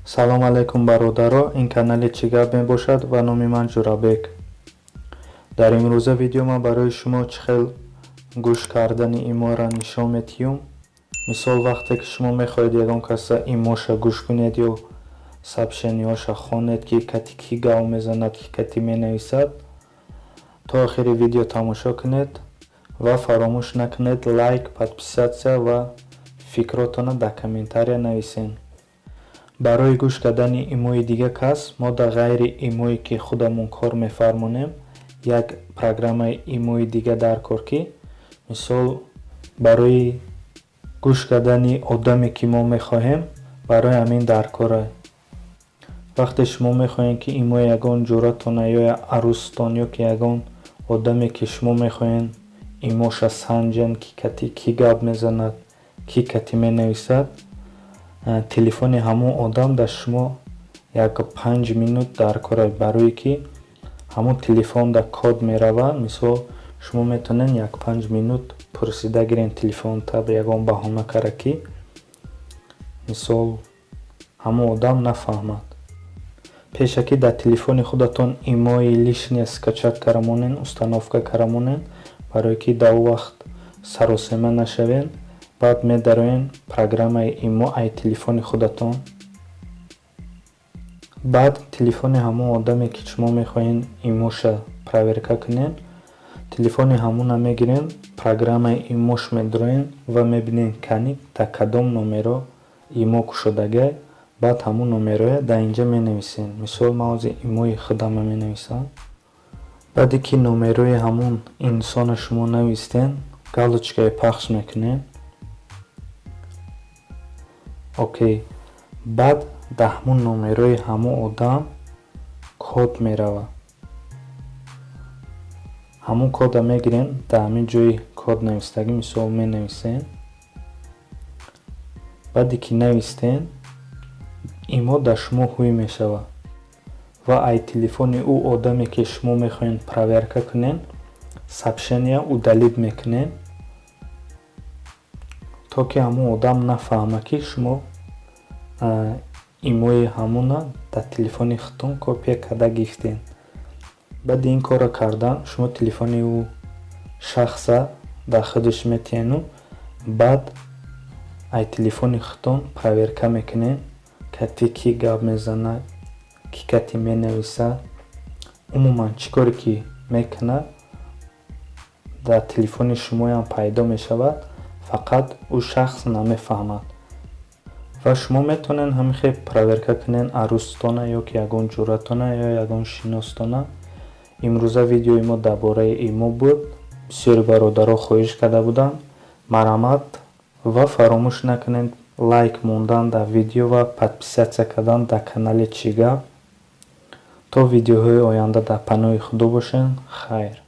Салом алайкум, бародаро! Ин канали «Чӣ гап» мебошад ва номи ман Ҷурабек. Дар имрӯза видео ман барои шумо чӣ хел гӯш кардани имора нишон медиҳам. Мисол, вақте ки шумо мехоҳед ягон каса имоша гӯш кунед ё сообщениҳоша хонед, ки кати кӣ гап мезанад, ки кати менависад, то охири видео тамошо кунед ва фаромӯш накунед лайк, подписаться ва фикротонро дар комментария нависед. Барои гӯш кардани имои дигар кас мо дар ғайри имое, ки худамон кор мефармонем, як программаи имои дига дар кор, ки мисол, барои гӯш кардани одаме, ки мо мехоҳем, барои ҳамин дар кора. Вақте шумо мехоҳед, ки имои ягон ҷӯратона ё арӯстон ё ки ягон одаме, ки шумо мехоҳед, имоша санҷен, ки кати кӣ гап мезанад, кӣ кати менависад, телефони ҳамон одам дар шумо як 5 минут дар кора, барое ки ҳамон телефон дар код меравад. Мисол, шумо метавонед як 5 минут пурсида гиред телефонта, ягон баҳона кара, ки мисол, ҳамон одам нафаҳмад. Пешакӣ дар телефони худатон имои лишний скачать кара монед, установка кара монед, барое ки дар он вақт саросема нашавед. Баъд медароед программаи имо ай телефони худатон. Баъд телефони ҳамон одаме, ки шумо мехоҳед имоша проверка кунед, телефони ҳамона мегиред, программаи имош медароед ва мебинед, кани дар кадом номеро имо кушодагиай. Баъд ҳамон номероя дар инҷа менависед. Мисол, ман ҳозир имои худамро менависам. Баъде ки номерои ҳамон инсона шумо навистед, галочкае пахш мекунед, окей. Баъд дар ҳамон номерои ҳамон одам код меравад. Ҳамон кода мегирем, дар ҳамин ҷои код навистагӣ, мисол, менависем. Баъде ки навистем, имо дар шумо ҳуй мешавад ва ай телефони ӯ одаме, ки шумо мехоҳед проверка кунед, сообщения удалить мекунед, то ки ҳамон одам нафаҳмад, ки шумо имои ҳамона дар телефони худтон копия карда гирифтед. Баъди ин корро кардан, шумо телефони ӯ шахса дар худаш метиҳену баъд ай телефони худтон проверка мекунед, кати кӣ гап мезанад, кӣ кати менависад, умуман чӣ коре ки мекунад, дар телефони шумоям пайдо мешавад, фақат ӯ шахс намефаҳмад. Ва шумо метавонед ҳамин хел проверка кунед арӯстона ё ки ягон ҷӯратона ё ягон шиностона. Имрӯза видеои мо дар бораи имо буд. Бисёри бародаро хоҳиш карда буданд. Марҳамат ва фаромӯш накунед лайк мондан дар видео ва подписаться кардан дар канали «Чӣ гап». То видеоҳои оянда дар паноҳи Худо бошед. Хайр.